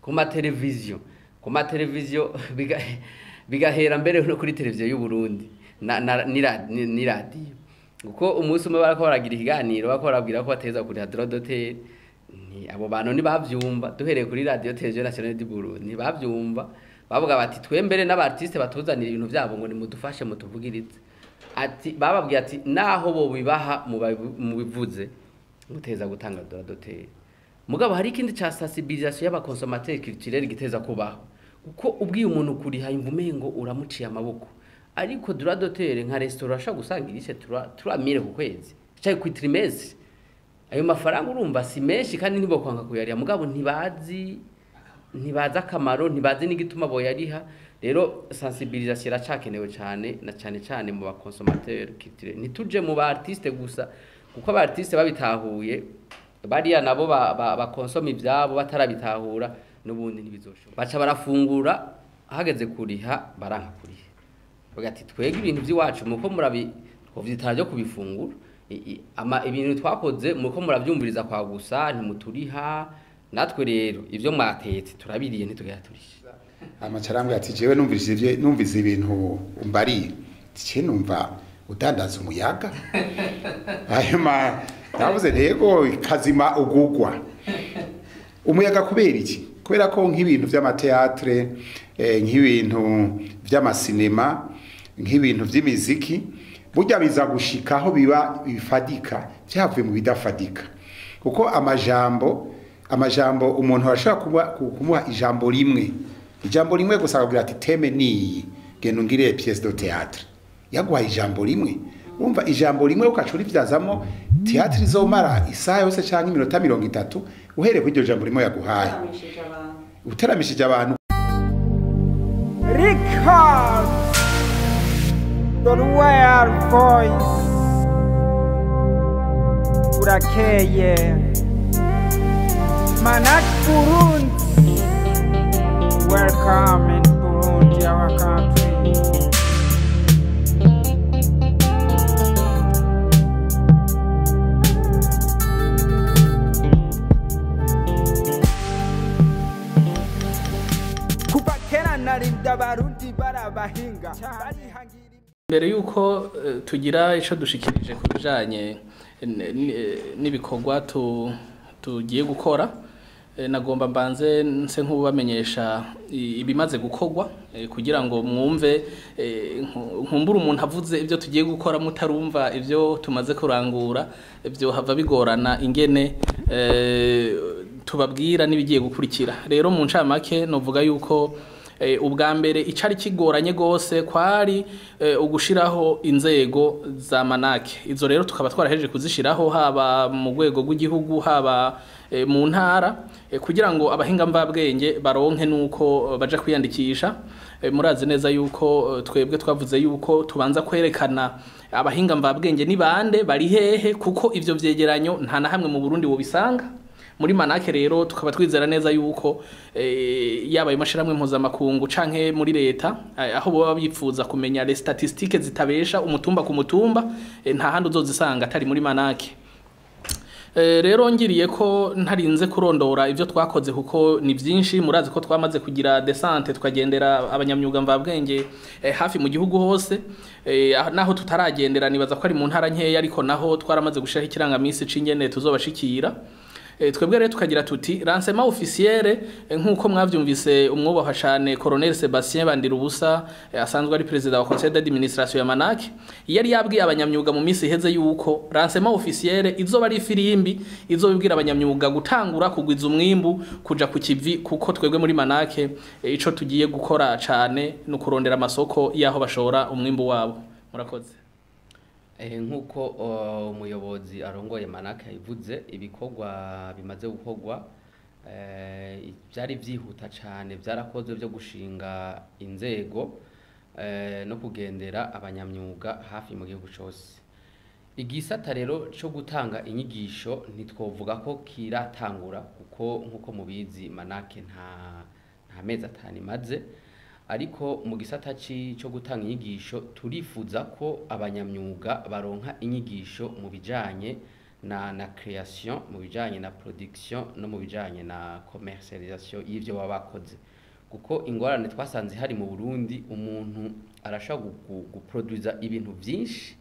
Ku mateleviziyo bigahera mbere no kuri televiziyo y'u Burundi ni radiyo, kuko umunsi umwe barako baragira ikiganiro, barako barabwira ko bateza kuriha droit d'auteur. Ni abo bantu ntibavyumva. Duhereye kuri Radio Télévision Nationale du Burundi, ntibavyumva. Bavuga bati: "Twe mbere n'aba artiste batuzanira ibintu vyabo ngo nimudufashe mutuvugirize." Ati bababwiye ati: "Naho bo bibaha mubivuze, muteza gutanga droit d'auteur." Mugabo hari ikindi ca sensibilisation y'aba consommateurs culturels giteza kubaho, kuko ubwiye umuntu kuriha yumva umengo uramuciye amaboko. Ariko droit d'auteur, nka restaurant ashobora gusanga irishe 3000 ku kwezi canke ku trimestre. Ayo mafaranga urumva si menshi kandi ntibokwanga kuyariha, mugabo ntibazi akamaro, ntibazi n'igituma boyariha. Rero sensibilisation iracakenewe cyane, na cyane cyane mu ba consommateurs culturels. Ntituje mu ba artiste gusa, kuko aba artiste babitahuye, bariya nabo bakonsoma ivyabo batarabitahura n'ubundi ntibizoshoboka. Baca barafungura, hageze kuriha baranka kuriha. Bavuga ati: "Twebwe ibintu by'iwacu muko murabi twovyitara byo kubifungura. Ibintu twakoze muko muravyumviriza kwa gusa, ntimuturiha. Natwe rero ivyo mwatetse turabiriye, ntitugera turishe." Amacarambwe ati: "Jewe numvise ivyo, numvise ibintu umbariye tice, numva udandaza umuyaga." Hanyuma navuze ntego kazima ugugwa umuyaga. Kubera iki? Kubera ko nk'ibintu vy'ama théâtre, nk'ibintu vy'amasinema, nk'ibintu vy'imiziki, burya biza gushikaho biba bifadika vyavuye mu bidafadika, kuko amajambo umuntu arashobora kumuha ijambo rimwe, ijambo rimwe gusa, akabwira ati: "Thème niyi, genda ungire pièce de théâtre." Yaguhaye ijambo rimwe, urumva ijambo rimwe ukaca urivyazamo théâtre izomara isaha yose canke iminota 30, uhereye kuri iryo jambo rimwe yaguhaye. Uteramishije abantu. Uteramishije abantu. Record the Royal Voice. Urakeye Manak Burundi. Welcome in Burundi, our country. Kuva kera narinda Abarundi barabahinga barihangira. Mbere yuko tugira ico dushikirije ku bijanye n'ibikorwa tugiye gukora, nagomba mbanze nse nk'ubamenyesha ibimaze gukorwa, kugira ngo mwumve, nkumbure umuntu avuze ibyo tugiye gukora mutarumva ibyo tumaze kurangura, ibyo hava bigorana ingene tubabwira n'ibigiye gukurikira. Rero mu ncamake novuga yuko ubwa mbere icari kigoranye gose kwari ugushiraho inzego za Manake. Izo rero tukaba twarahejeje kuzishiraho, haba mu rwego rw'igihugu, haba mu ntara, kugira ngo abahinga mvabwenge baronke nuko baja kwiyandikisha. Murazi neza yuko twebwe twavuze yuko tubanza kwerekana abahinga mvabwenge ni bande, bari hehe, kuko ivyo vyegeranyo nta na hamwe mu Burundi wobisanga. Muri Manake rero tukaba twizera neza yuko yaba ayo mashirahamwe mpuzamakungu canke muri leta, aho boba bipfuza kumenya les statistiques zitabesha umutumba ku mutumba, nta handi uzozisanga atari muri Manake. Rero ngiriye ko ntarinze kurondora ivyo twakoze kuko ni vyinshi. Murazi ko twamaze kugira descente, tukagendera abanyamyuga mvabwenge hafi mu gihugu hose. Naho tutaragendera, nibaza ko ari mu ntara nkeya, ariko naho twaramaze gushiraho ikirangamisi c'ingene tuzobashikira. Twebwe rero tukagira tuti lancement officiel, nkuko mwavyumvise umwubahwa cane Colonel Sebastien Bandirubusa, asanzwe ari président wa conseil d'administration ya Manake, yari yabwiye abanyamyuga mu minsi iheze yuko lancement officiel izoba ari ifirimbi izobibwira abanyamyuga gutangura kugwiza umwimbu, kuja ku kivi, kuko twebwe muri Manake ico tugiye gukora cane no kurondera amasoko yaho bashora umwimbu wabo. Murakoze. Nk'uko umuyobozi arongoye Manake yabivuze, ibikorwa bimaze gukorwa byari byihuta cyane byarakozwe byo gushinga inzego no kugendera abanyamyuga hafi mu gihugu cyose. Igisata rero cyo gutanga inyigisho ntitwovuga ko kiratangura, kuko nk'uko mubizi Manake nta mezi 5 imaze. Ariko mu gisata cyo gutanga inyigisho turifuza ko abanyamyuga baronka inyigisho mu bijanye na création, mu bijanye na production no mu bijanye na commercialisation y'ivyo baba bakoze. Kuko ingorane twasanze hari mu Burundi, umuntu arashobora guproduza ibintu vyinshi,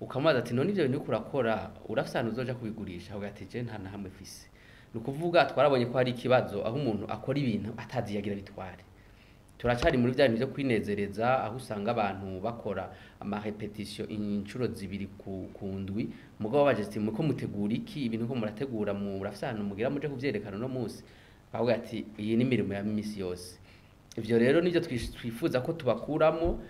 ukamubaza ati: "None ivyo bintu uriko urakora urafise ahantu uzoja kubigurisha?" Avuga ati: "Je nta na hamwe mfise." Ni ukuvuga twarabonye ko hari ikibazo aho umuntu akora ibintu atazi yagira bitware. Turacari muri vya bintu vyo kwinezereza, aho usanga abantu bakora ama répétition inshuro zibiri ku ndwi, mugabo baje ati: "Muko mutegura iki? Ibintu ko murategura, murafise ahantu mugira muje kuvyerekana uno munsi?" Bavuga ati: "Iyi ni imirimo ya misi yose." Ivyo rero nivyo twifuza ko tubakuramo,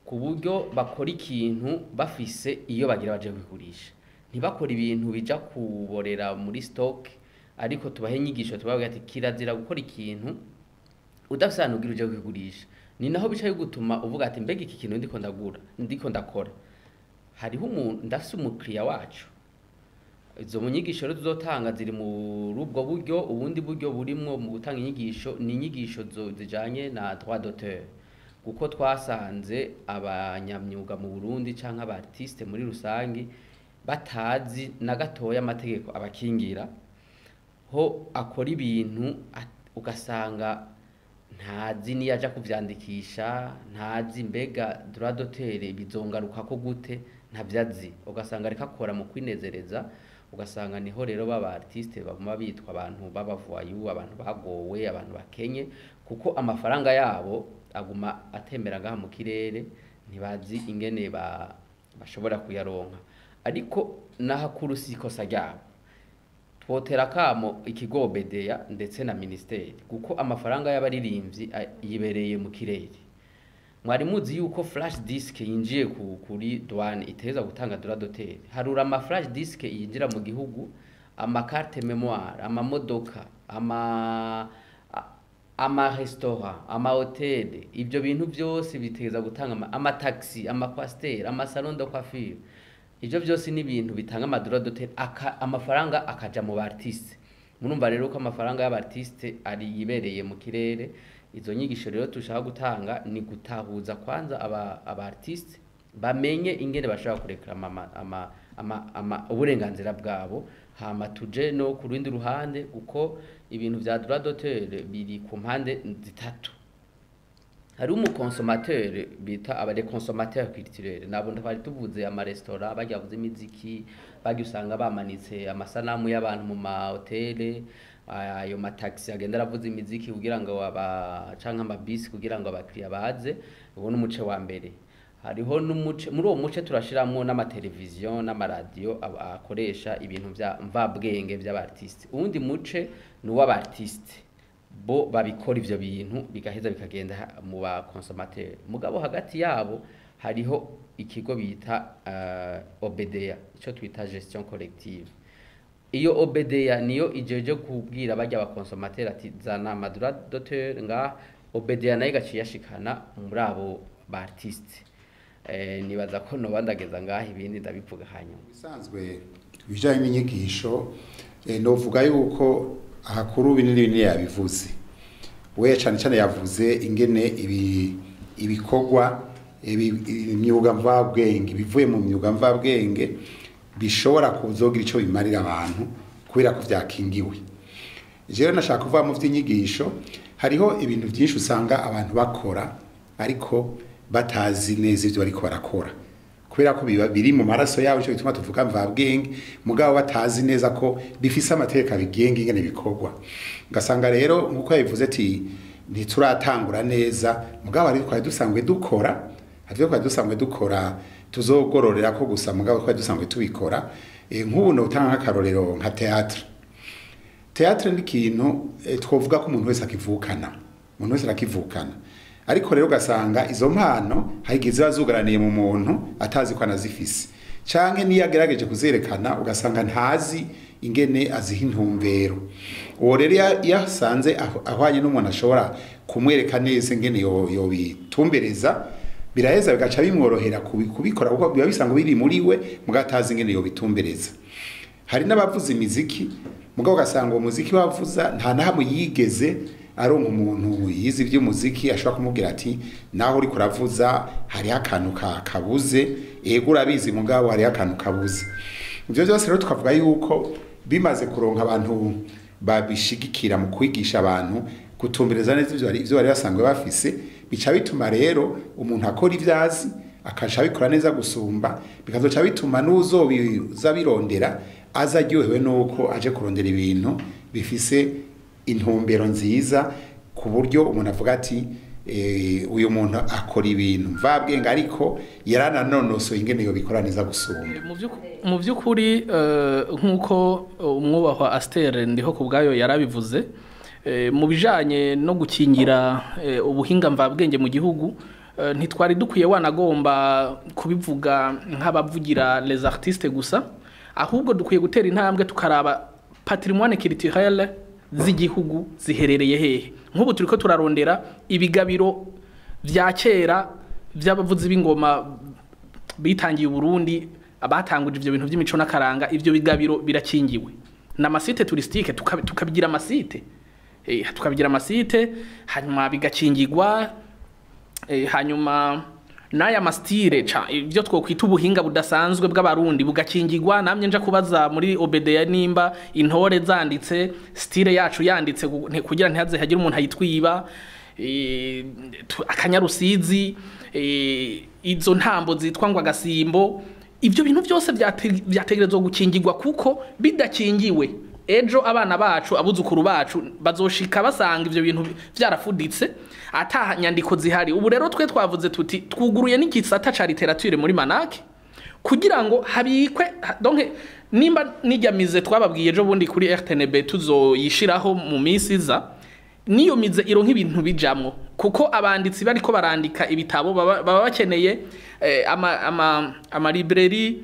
ku buryo bakora ikintu bafise iyo bagira baje kubigurisha, ntibakora ibintu bija kuborera muri stock. Ariko tubahe inyigisho, tubabwira ati: "Kirazira gukora ikintu udafise ahantu ugira uje kubigurisha." Ni naho bica bigutuma uvuga ati: "Mbega iki kintu ndiko ndagura, ndiko ndakora, hariho umuntu, ndafise umukiriya wacu?" Izo mu nyigisho rero tuzotanga ziri muri ubwo buryo. Ubundi buryo burimwo mu gutanga inyigisho ni inyigisho zijanye na droit d'auteur, kuko twasanze abanyamyuga mu Burundi canke aba artiste muri rusangi batazi na gatoya amategeko abakingira, ho akora ibintu ugasanga ntazi niyo aja kuvyandikisha, ntazi mbega droit d'auteur bizongarukako gute, ntavyo azi, ugasanga ariko akora mu kwinezereza. Ugasanga niho rero baba artiste baguma bitwa abantu b'aba voyous, abantu bagowe, abantu bakenye, kuko amafaranga yabo aguma atembera ngaha mu kirere, ntibazi ingene bashobora kuyaronka. Ariko n'ahakuru si ikosa ryabo. Twotera akamo ikigo OBDA ndetse na ministeri, kuko amafaranga y'abaririmbyi yibereye mu kirere. Mwari muzi yuko flash disk yinjiye kuri douane iteza gutanga droit d'auteur? Harura ama flash disk yinjira mu gihugu, ama carte mémoire, amamodoka, ama restaurant, ama hôtel, ibyo bintu byose biteza gutanga ama taxi, ama coaster, ama salon de coiffure. Ivyo byose ni ibintu bitanga ama droit d'auteur, amafaranga akaja mu artiste. Murumva rero ko amafaranga y'aba artiste ari yibereye mu kirere. Izo nyigisho rero tushaka gutanga ni gutahuza kwanza aba artiste, bamenye ingene bashobora kureklama ama uburenganzira bwabo. Hama tuje no ku rundi ruhande, kuko ibintu vya droit d'auteur biri ku mpande zitatu. Hari umu consommateur bita aba les consommateurs culturels, nabo twari tuvuze, ama restaurant bajya bavuza imiziki, bajya usanga bamanitse amasanamu y'abantu mu ma hôtel, ayo mataxi agenda aravuza imiziki kugira ngo aba canke amabisi kugira ngo abakiriya baze. Uwo ni umuce wa mbere. Hariho n'umuce, muri uwo muce turashiramwo n'amateleviziyo n'amaradiyo akoresha ibintu vya mvabwenge vy'aba artiste. Uwundi muce ni uw'aba artiste bo babikora ivyo bintu, bigaheza bikagenda mu ba consommateur. Mugabo hagati yabo hariho ikigo bita OBDA, ico twita gestion collective. Iyo OBDA niyo ijeje kubwira barya ba consommateur ati: "Zana ama droit d'auteur ngaha." OBDA nayo igaciye yashikana muri abo ba artiste. Nibaza ko noba ndageza ngaha, ibindi ndabivuga hanyuma. Bisanzwe ibijyanye n'inyigisho, novuga yuko ahakuru binini binini yabivuze we, cyane cyane yavuze ingene ibikorwa imyuga mvabwenge, bivuye mu myuga mvabwenge bishobora kuzogira ico bimarira abantu kubera ko vyakingiwe. Jewe nashaka kuvuga mu vy'inyigisho, hariho ibintu byinshi usanga abantu bakora ariko batazi neza ivyo bariko barakora, kubera ko biba biri mu maraso yabo, ico bituma tuvuga mvabwenge, mugabo batazi neza ko bifise amategeko abigenga ingene bikorwa. Ugasanga rero nkuko yabivuze ati ntituratangura neza, mugabo ariko twari dusanzwe dukora, tuzogororera ko gusa, mugabo twari dusanzwe tubikora. Nk'ubu notanga nk'akarorero nka théâtre. Théâtre ni ikintu twovuga ko umuntu wese akivukana, umuntu wese arakivukana. Ariko rero ugasanga izo mpano hari igihe ziba zugaraniye mu muntu atazi ko anazifise, canke niyo agerageje kuzerekana ugasanga ntazi ingene aziha intumbero. Uwo rero iyo asanze ahwanye n'umuntu ashobora kumwereka neza ingene yobitumbereza, biraheza bigaca bimworohera kubikora, kuko biba bisanzwe biri muri we mugabo atazi ingene yobitumbereza. Hari n'abavuza imiziki, mugabo ugasanga uwo muziki bavuza nta na hamwe yigeze aronka umuntu yize iby'umuziki ashobora kumubwira ati: "Naho uriko uravuza hariho akantu kabuze, ego urabizi, mugabo hariho akantu kabuze." Ivyo byose rero tukavuga yuko bimaze kuronka abantu babishigikira mu kwigisha abantu gutumbereza neza ivyo bari basanzwe bafise, bica bituma rero umuntu akora ivyazi akaca abikora neza gusumba, bikazoca bituma n'uzobiza birondera aza aryohewe nuko aje kurondera ibintu bifise intumbero nziza, ku buryo umuntu avuga ati uyu muntu akora ibintu mvabwenge ariko yarananonosoye ingene yobikora neza gusumba. Mu by'ukuri nk'uko umwubahwa Aster ndiho ku bwayo yarabivuze, mu bijanye no gukingira ubuhinga mvabwenge mu gihugu, ntitwari dukwiye wanagomba kubivuga nk'abavugira les artistes gusa, ahubwo dukwiye gutera intambwe tukaraba patrimoine culturel z'igihugu ziherereye hehe. Nk'ubu turiko turarondera ibigabiro vya kera vy'abavuzi b'ingoma bitangiye Burundi, abatanguje ivyo bintu vy'imico n'akaranga, ivyo bigabiro birakingiwe na masite touristique, tukabigira amasite, tukabigira amasite hanyuma bigakingirwa, hanyuma n'aya mastire ibyo twokwita ubuhinga budasanzwe bw'abarundi bugakingirwa. Namye nja kubaza muri OBDA nimba intore zanditse style yacu yanditse kugira ntihaze hagire umuntu ayitwiba, akanyarusizi, izo ntambo zitwa ngo agasimbo, ibyo bintu byose byategerezwa gukingirwa, kuko bidakingiwe ejo abana bacu abuzukuru bacu bazoshika basanga ivyo bintu vyarafuditse ata nyandiko zihari. Ubu rero twe twavuze tuti twuguruye n'igisata ca literature muri Manake kugira ngo habikwe, donc nimba nijyamize twababwiye ejo bundi kuri RTNB tuzoyishiraho mu minsi iza, niyo mize ironka ibintu bijamwo, kuko abanditsi bariko barandika ibitabo baba bakeneye ama librairie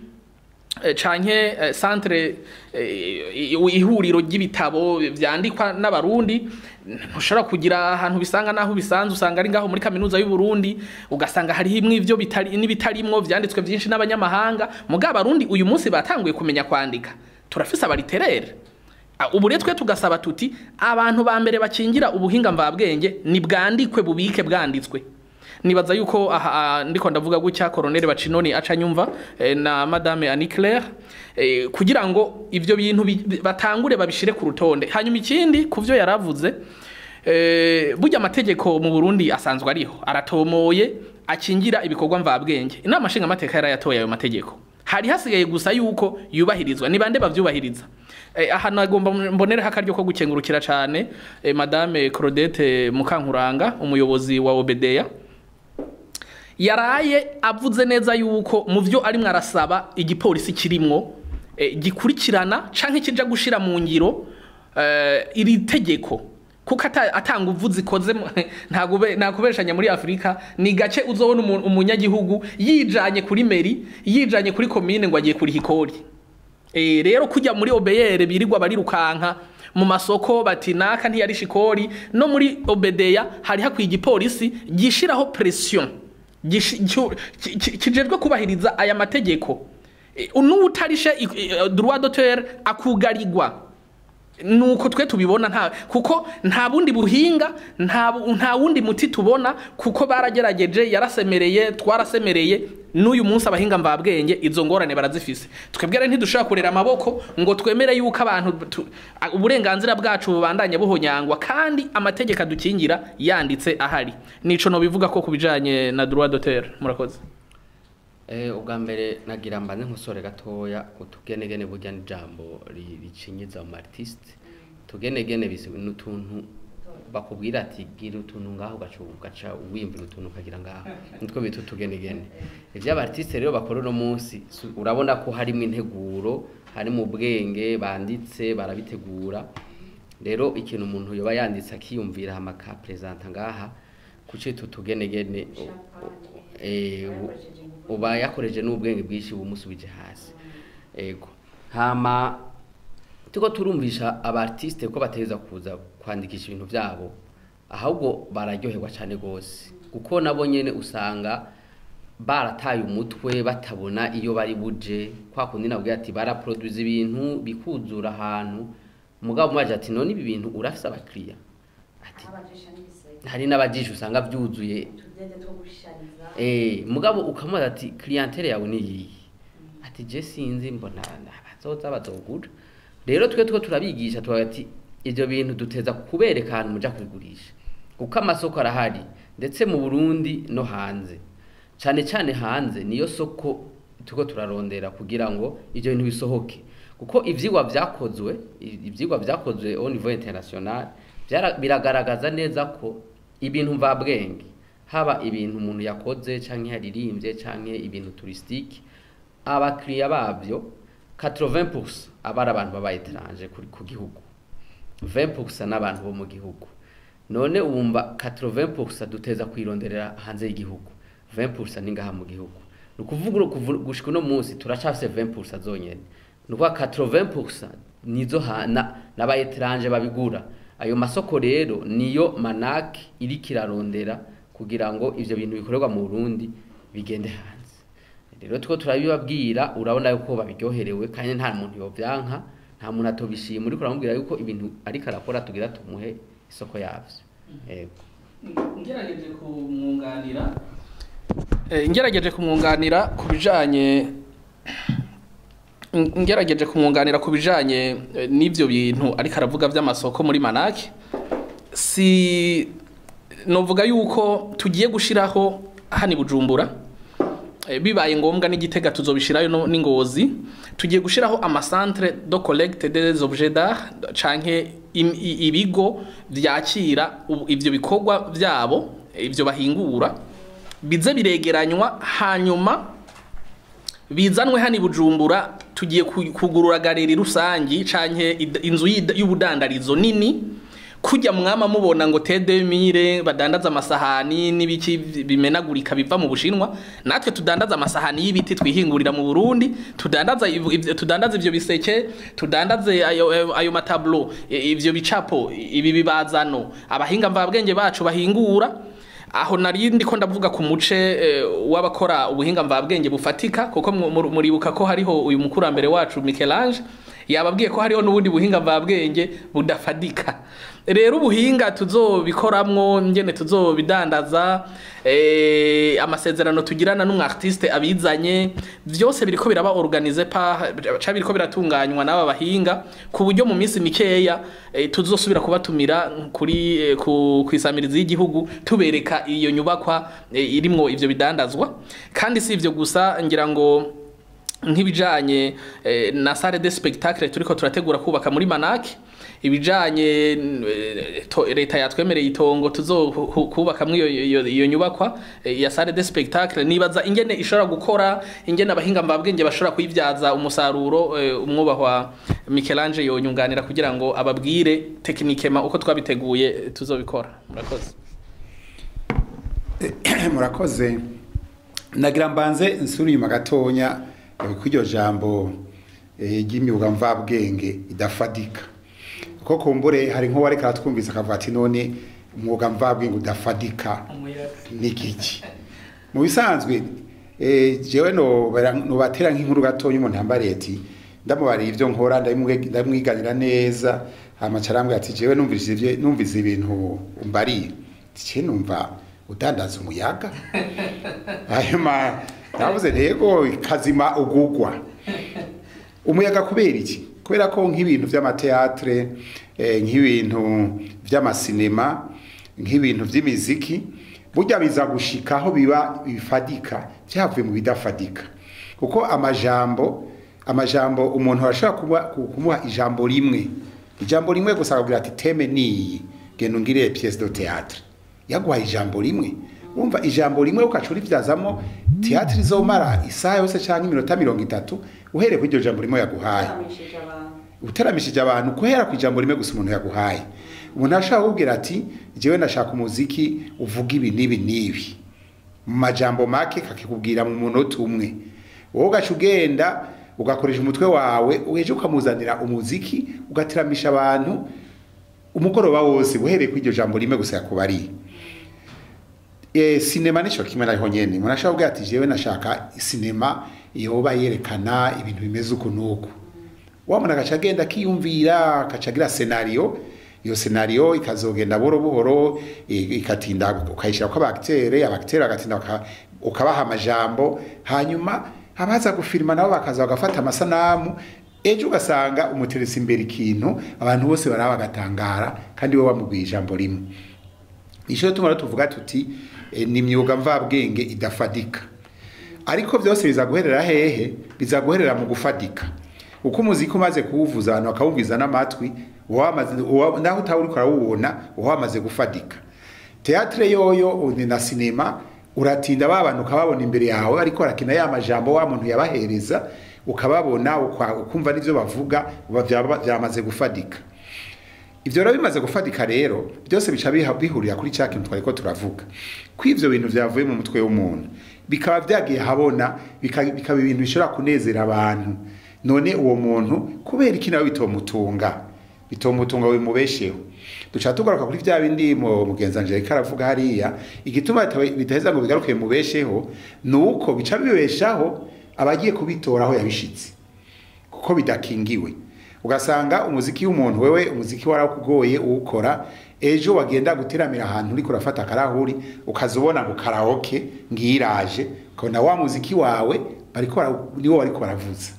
canke centre, ihuriro ry'ibitabo vyandikwa n'abarundi. Ntushobora kugira ahantu bisanga naho bisanzwe, usanga ari ngaho muri kaminuza y'u Burundi, ugasanga hari imwe ivyo bitari n'ibitarimwo vyanditswe vyinshi n'abanyamahanga. Mugabo abarundi uyu munsi batanguye kumenya kwandika, turafise abariterere. Ubu rero twe tugasaba tuti abantu ba mbere bakingira ubuhinga mvabwenge ni bwandikwe bubike bwanditswe. Nibaza yuko aha ndiko ndavuga gutya Colonel Bacinoni aca nyumva, na Madame Annie Claire, kugira ngo ivyo bintu batangure babishire ku rutonde. Hanyuma ikindi kuvyo yaravuze, burya amategeko mu Burundi asanzwe ariho aratomoye akingira ibikorwa mvabwenge. Inama nshinga amateka yarayatoye ayo mategeko, hari hasigaye gusa yuko yubahirizwa. Ni bande bavyubahiriza? Aha nagomba mbonere hakaryo ko gukengurukira cane Madame Claudette Mukankuranga, umuyobozi wa OBDA, yaraye avuze neza yuko mu vyo arimwe arasaba igipolisi kirimwo gikurikirana canke kija gushira mu ngiro iri tegeko, kuko atanga uvuzi ikoze nta kubeshanya muri Afrika. Ni gace uzobona umunyagihugu yijanye kuri meri, yijanye kuri commune ngo agiye kuriha ikori. Rero kujya muri OBR birirwa barirukanka mu masoko bati naka ntiyarisha ikori, no muri OBDA hari hakwiye igipolisi gishiraho pression kijejwe kubahiriza aya mategeko. N'utarishe droit d'auteur akugarirwa. Nuko twe tubibona, nta kuko nta bundi buhinga, nta wundi muti tubona, kuko baragerageje, yarasemereye, twarasemereye, n'uyu munsi abahinga mvabwenge izo ngorane barazifise. Twebwe rero ntidushobora kurera amaboko ngo twemere yuko abantu uburenganzira bwacu bubandanya buhonyangwa, kandi amategeko adukingira yanditse ahari. Nico no bivuga ko kubijanye na droit d'auteur. Murakoze. Ubwa mbere nagira mbanze nkusore gatoya utugenegene, burya n'ijambo ricinyiza mu artiste. Tugenegene bisi n'utuntu bakubwira ati gira utuntu ngaho, ugaca wiyumvira utuntu ukagira ngaho, nitwo bita utugenegene. Ivyo artiste rero bakora uno munsi, urabona ko harimo integuro, harimo ubwenge, banditse barabitegura. Rero ikintu umuntu yoba yanditse akiyumvira hama ka presenta ngaha kuce tutugenegene, uba yakoreje n'ubwenge bwinshi bumusubije hasi. Ego hama tuko turumvisha abartiste ko bateza kuza kwandikisha ibintu vyabo, ahubwo bararyoherwa cyane gose, kuko nabo nyene usanga barataye umutwe batabona iyo bari buje. Kwa kundi nabwiye ati baraproduce ibintu bikuzura ahantu, mugabo maje ati none ibi bintu urafise abakiriya, ati hari n'abajisho usanga vyuzuye mugabo ukamubaza ati clientele yawe ni iyi, ati je sinzi mbona Kazoza bazogura. Rero twe two turabigisha tubaga ati ivyo bintu duteza kubereka ahantu muja kubigurisha, kuko amasoko arahari ndetse mu Burundi no hanze, cane cane hanze niyo soko tuko turarondera kugira ngo ivyo bintu bisohoke, kuko ivyigwa vyakozwe au niveau international biragaragaza neza ko ibintu mvabwenge, haba ibintu umuntu yakoze canke yaririmbye canke ibintu touristique, abakiriya bavyo 80% aba ari abantu baba étranger ku gihugu, 20% n'abantu bo mu gihugu. None wumva 80% duteza kwironderera hanze y'igihugu, 20% ni ngaha mu gihugu. Ni ukuvuga gushika uno munsi turacafise 20% zonyene. Ni ukuvuga 80% nizo n'aba étranger babigura. Ayo masoko rero niyo MANAAC iriko irarondera kugira ngo ivyo bintu bikorerwa mu Burundi bigende hanze. Rero two turabibabwira, urabona yuko babiryoherewe, kandi nta muntu yovyanka, nta muntu atobishima uriko uramubwira yuko ibintu ariko arakora tugira tumuhe isoko yavyo. Yego. Ngerageje kumwunganira ku bijanye n'ivyo bintu ariko aravuga vy'amasoko muri MANAAC, si novuga yuko tugiye gushiraho hano i Bujumbura, bibaye ngombwa n'Igitega tuzobishirayo n'Ingozi. Tugiye gushiraho ama centre de collecte des objets d'art canke ibigo vyakira ivyo bikorwa vyabo, ivyo bahingura, bize biregeranywa hanyuma bizanwe hano i Bujumbura. Tugiye kugurura galerie rusangi canke inzu y'ubudandarizo nini, kujya mwama mubona ngo T2000 badandaza amasahani n'ibiki bimenagurika biva mu Bushinwa. Natwe tudandaza amasahani y'ibiti twihingurira mu Burundi, tudandaza ivyo biseke, tudandaze ayo ma tableaux, ivyo bicapo, ibi bibazano abahinga mvabwenge bacu bahingura. Aho nari ndiko ndavuga ku muce w'abakora ubuhinga mvabwenge bufatika, kuko muribuka ko hariho uyu mukurambere wacu Michelange yababwiye ko hariho n'ubundi buhinga mvabwenge budafadika. Rero ubuhinga tuzobikoramwo, ngene tuzobidandaza, amasezerano tugirana n'umu artiste abizanye, vyose biriko biraba organisé par ca biriko biratunganywa n'aba bahinga, ku buryo mu minsi mikeya tuzosubira kubatumira kuri ku kwisamiriza y'igihugu tubereka iyo nyubakwa irimwo ivyo bidandazwa. Kandi si ivyo gusa, ngira ngo nk'ibijanye na salle de spectacle turiko turategura kubaka muri MANAAC, ibijanye leta yatwemereye itongo tuzokubakamwo iyo nyubakwa ya salle de spectacle, nibaza ingene ishobora gukora, ingene abahinga mvabwenge bashobora kuyivyaza umusaruro. Umwubahwa Michelange yonyunganira kugira ngo ababwire techniquement uko twabiteguye tuzobikora. Murakoze. Murakoze. Nagira mbanze nsuri inyuma gatonya ku iryo jambo ry'imyuga mvabwenge idafadika, kuko kumbure hari nk'uwareka aratwumvise akavuga ati: "None umwuga mvabwenge udafadika ni iki?" Mu bisanzwe jewe no nobatera nk'inkuru gatonya. Umuntu yambariye ati ndamubariye ivyo nkora, ndamwiganira neza, hama carambwira ati: "Jewe numvise ibintu umbariye, ati numva udandaza umuyaga." Hanyuma navuze ntego kazima ugugwa umuyaga. Kubera iki? Kubera ko nk'ibintu vy'ama théâtre, nk'ibintu vy'amasinema, nk'ibintu vy'imiziki, burya biza gushikaho biba bifadika vyavuye mu bidafadika, kuko amajambo umuntu arashobora kumuha ijambo rimwe gusa akabwira ati: "Thème niyi, genda ungirire pièce de théâtre." Yaguhaye ijambo rimwe, wumva ijambo rimwe ukaca urivyazamo théâtre izomara isaha yose canke iminota 30, uhereye kuri iryo jambo rimwe yaguhaye, uteramishije abantu guhera ku ijambo rimwe gusa umuntu yaguhaye. Umuntu ashobora kukubwira ati: "Jewe ndashaka umuziki uvuga ibi n'ibi n'ibi," mu majambo make kakikubwira mu munota umwe. Wowe ugaca ugenda ugakoresha umutwe wawe, uheje ukamuzanira umuziki ugateramisha abantu umugoroba wose, uhereye kuri iryo jambo rimwe gusa yakubariye. Sinema nico kimwe naho nyene. Umuntu ashobora kuvuga ati: "Jewe nashaka sinema yoba yerekana ibintu bimeze uku n'uku." Wa muntu agaca agenda akiyumvira, agaca agira scénario. Iyo scénario ikazogenda buhoro buhoro, ikatinda ukayishirako aba acteurs, aba acteurs bagatinda ukabaha amajambo, hanyuma abaza gufilma nabo bakaza bagafata amasanamu. Ejo ugasanga umuteretse imbere ikintu abantu bose baraba bagatangara, kandi we wamubwiye ijambo rimwe. Nico tumara tuvuga tuti ni imyuga mvabwenge idafadika. Ariko byose biza guherera hehe? Biza guherera mu gufadika. Uko umuziki umaze kuwuvuza abantu bakawumviza n'amatwi, naho utawe uriko urawubona, wamaze gufadika. Théâtre yoyo ni na sinema, uratinda ba bantu ukababona imbere yawe ariko arakina ya majambo wa muntu yabahereza, ukababona ukumva n'ivyo bavuga, byamaze gufadika. Ivyo rero bimaze gufadika rero byose bica bihurira kuri cya kintu twariko turavuga. Ko ivyo bintu vyavuye mu mutwe w'umuntu bikaba vyagiye habona, bikaba ibintu bishobora kunezera abantu. None uwo muntu kubera iki nawe bitomutunga wimubesheho? Duca tugaruka kuri vya bindi mu mugenzi Angelica aravuga hariya, igituma bitaheza ngo bigaruke mubesheho nuko bica bibeshaho abagiye kubitora aho yabishitse, kuko bidakingiwe. Ugasanga umuziki w'umuntu, wewe umuziki warakugoye uwukora, ejo wagenda guteramira ahantu uriko urafata akarahuri ukazubona ngo karaoke ngiraje, ukabona wa muziki wawe niwo bariko baravuza.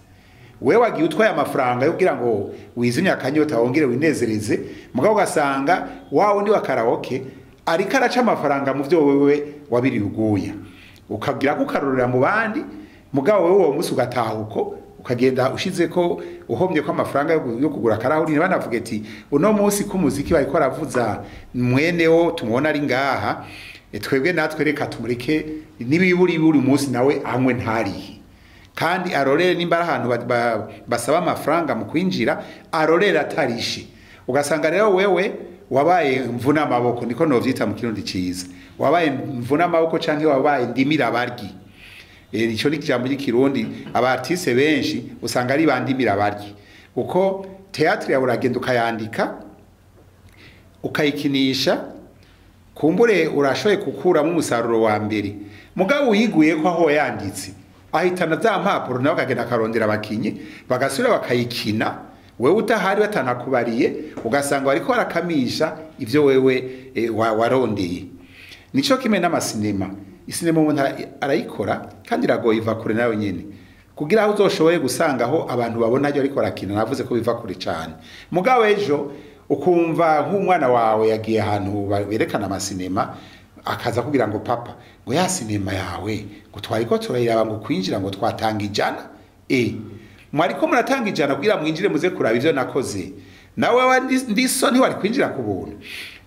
Wewe wagiye utwaye amafaranga yo kugira ngo wizimye akanyota wongere winezereze, mugabo ugasanga wa wundi wa karaoke ariko araca amafaranga mu byo wewe wabiriye uguya, ukagira ko ukarorera mu bandi, mugabo wewe uwo munsi ugataha uko ukagenda ushize ko uhomye ko amafaranga yo kugura karahuri. Banavuga ati uno munsi ko umuziki bariko aravuza mwene wo tumubona ari ngaha, twebwe natwe reka tumureke nibiburi buri munsi nawe anywe ntarihe, kandi arorere nimba ari ahantu basaba amafaranga mu kwinjira arorere atarishe. Ugasanga rero wewe wabaye mvuna amaboko, niko novyita mu Kirundi ciza, wabaye mvuna amaboko canke wabaye ndimira baryi. Ico ni ijambo ry'ikirundi aba artiste benshi usanga ari bandimira baryi, kuko théâtre yawe uragenda ukayandika ukayikinisha, kumbure urashoye gukuramo umusaruro wa mbere, mugabo uyiguye ko aho yanditse ahitana za mpapuro nawe akagenda akarondera abakinyi bagasubira bakayikina, wewe utahari batanakubariye, ugasanga bariko barakamisha ivyo wewe warondeye. Nico kimwe n'amasinema. Isinema umuntu arayikora kandi iragoye, iva kure nayo nyene, kugira aho uzoshobore gusanga aho abantu babona aho ariko barakina. Navuze ko biva kure cane, mugabo ejo ukumva nk'umwana wawe yagiye ahantu berekana amasinema, akaza kugira ngo papa ngo ya sinema yawe ngo twariko turayiraba ngo kwinjira ngo twatanga 100. Mwariko muratanga 100 kugira mwinjire muze kuraba ivyo nakoze, nawe ndiso ntiwari kwinjira ku buntu.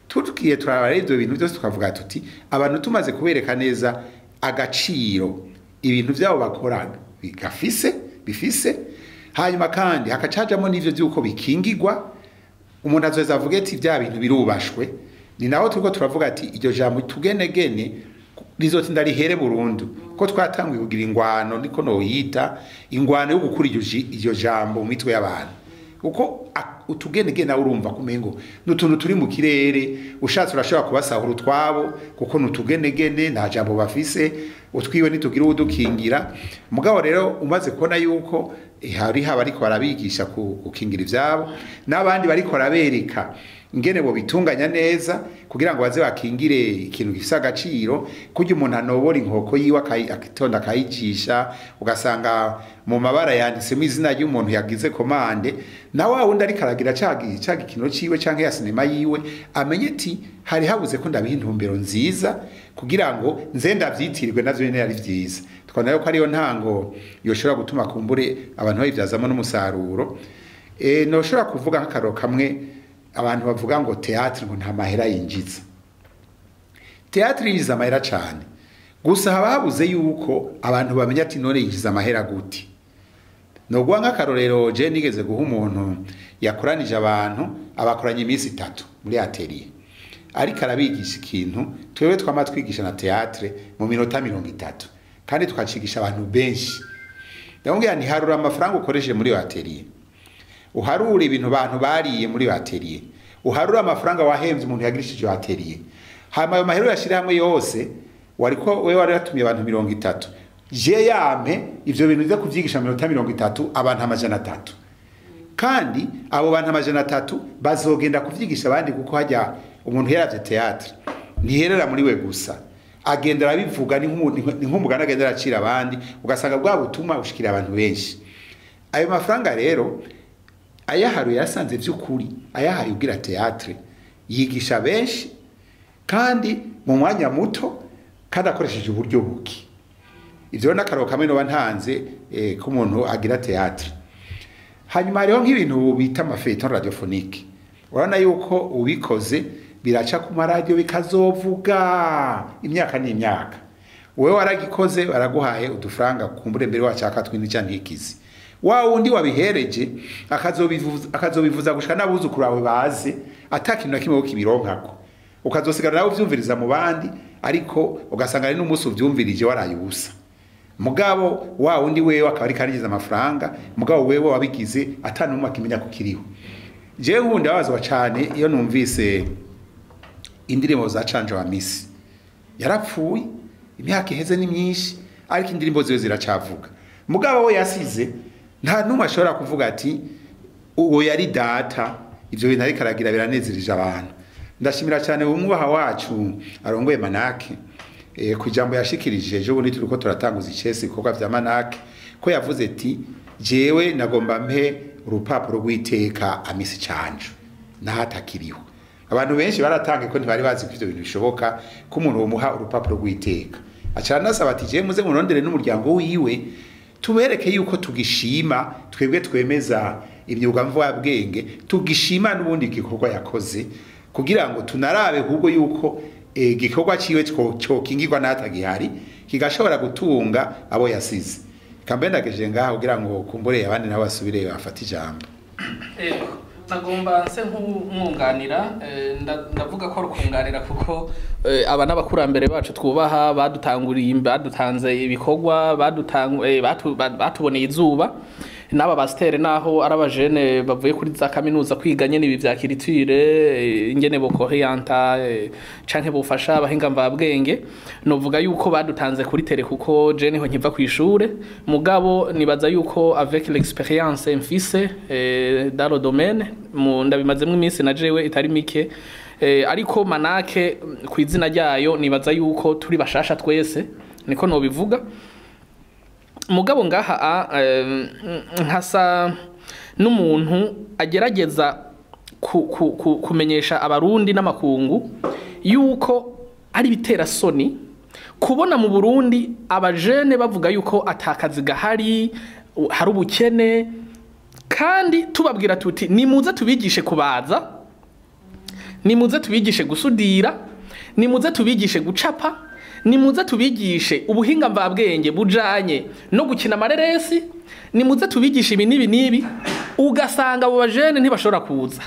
Tugiye turaraba ivyo bintu byose tukavuga tuti abantu tumaze kubereka neza agaciro ibintu byabo bakora bigafise bifise, hanyuma kandi hakacajamo n'ivyo byuko bikingirwa, umuntu azoza avuge ati bya bintu birubashwe. Ni naho turiko turavuga ati iryo jambo tugenegene rizotinda rihere burundu, ko twatanguye kugira ingwano, niko noyita ingwano yo gukura iryo jambo mu mitwe y'abantu, kuko utugenegene nawe urumva kumengo n'utuntu turi mu kirere, ushatse urashobora kubasahura utwabo kuko n'utugenegene nta jambo bafise, utwiwe nitugira udukingira. Mugabo rero umaze kubona yuko hari haba ariko barabigisha gukingira ivyabo, n'abandi bariko barabereka ingene bo bitunganya neza kugira ngo baze bakingire ikintu gifise agaciro, kurya umuntu anobora inkoko yiwe akitonda akayijisha, ugasanga mu mabara yanditsemo izina ry'umuntu yagize komande, na wa wundi ariko aragira ca gikino ciwe canke ya sinema yiwe amenye ati hari habuze ko ndabiha intumbero nziza kugira ngo nze ndavyitirirwe navyo nyene ari vyiza. Tukabona yuko ariyo ntango yoshobora gutuma kumbure abantu bayivyazamo n'umusaruro. Noshobora kuvuga nk'akaro kamwe, abantu bavuga ngo théâtre ngo nta mahera yinjiza. Théâtre yinjiza amahera cane, gusa haba habuze yuko abantu bamenya ati none yinjiza amahera gute. Noguha nk'akarorero, je nigeze guha umuntu yakoranije abantu, abakoranye iminsi 3 muri atelier, ariko arabigisha ikintu twebwe twama twigisha na théâtre mu minota 30, kandi tukacigisha abantu benshi. Ndamubwira nti harura amafaranga ukoresheje muri atelier, uharure ibintu abantu bariye muri atelier, uharure amafaranga wahemvye umuntu yagirishije atelier, hama ayo mahera uyashire hamwe yose, wariko wewe wari watumiye abantu 30, je yampe ivyo bintu uza kuvyigisha mu minota 30 abantu 300, kandi abo bantu 300 bazogenda kuvyigisha abandi, kuko hajya umuntu yaravye théâtre ntiherera muri we gusa, agenda arabivuga, ni nk'umugani agenda aracira abandi, ugasanga bwa butumwa bushikira abantu benshi. Ayo mafaranga rero ayaharuye yasanze vy'ukuri ayahaye ugira théâtre yigisha benshi kandi mu mwanya muto kandi akoresheje uburyo buke. Ivyo n'akaro kamwe noba ntanze k'umuntu agira théâtre. Hanyuma hariho nk'ibintu bita ama feuilletons radiophoniques. Urabona yuko ubikoze biraca ku maradiyo, bikazovuga imyaka n'imyaka. Wewe waragikoze, baraguhaye udufaranga, kumbure mbere wacaka tw'intica ntikizi. Wa wundi wabihereje akazobivuza gushika n'abuzukuru bawe baze ata kintu na kimwe kibironkako, ukazosigara nawe uvyumviriza mu bandi, ariko ugasanga ari n'umunsi uvyumvirije waraye ubusa. Mugabo wa wundi wewe akaba ariko arinjiza amafaranga, mugabo wewe wabigize ata n'umwe akimenya ko kiriho. Jewe wundi abazwa cane iyo numvise indirimbo za Canjo wa Misi. Yarapfuye imyaka iheze ni myinshi, ariko indirimbo ziwe ziracavuga. Mugabo we yasize nta numwe ashobora kuvuga ati uwo yari data, ivyo bintu ariko aragira biranezereje abantu. Ndashimira cyane umwubaha wacu arongoye Manake ku ijambo yashikirije ejo bundi turiko turatanguza icese ibikorwa vya Manake, ko yavuze ati jewe nagomba mpe urupapuro rw'iteka Amisi Canjo nahatakiriho. Abantu benshi baratange ko ntibari bazi ko ivyo bintu bishoboka ko umuntu womuha urupapuro rw'iteka. Aca anasaba ati jewe muze murondere n'umuryango wiwe tubereke yuko tugishima, twebwe twemeza imyuga mvabwenge, tugishima n'ubundi gikorwa yakoze, kugira ngo tunarabe ahubwo yuko igikorwa ciwe cokingirwa n'atagihari kigashobora gutunga abo yasize. Kambe ndagejeje ngaho kugira ngo kumbure abandi nabo basubire bafate ijambo. Ego, nagomba nse nk'umwunganira, ndavuga ko rukunganira kuko aba n'abakurambere bacu twubaha badutanguriye, badutanze ibikorwa, batuboneye izuba. N'aba bastere naho ari abajene bavuye kuri za kaminuza kwiga nyene ibi vya culture, ingene bokorienta canke bufasha abahinga mvabwenge, novuga yuko badutanze kuri terrain kuko je niho nkiva kw'ishure. Mugabo nibaza yuko avec l'expérience mfise dans le domaine, mu ndabimazemwo iminsi na jewe itari mike, ariko Manake kw'izina ryayo nibaza yuko turi bashasha twese, niko nobivuga. Mugabo ngaha nkasa n'umuntu agerageza kumenyesha abarundi n'amakungu yuko ari bitera soni kubona mu Burundi abajene bavuga yuko atakazi gahari, hari ubukene, kandi tubabwira tuti nimuze tubigishe kubaza, nimuze tubigishe gusudira, nimuze tubigishe gucapa, nimuze tubigishe ubuhinga mvabwenge bujanye no gukina amareresi, nimuze tubigishe ibi n'ibi n'ibi. Ugasanga abo bajene ntibashobora kuza.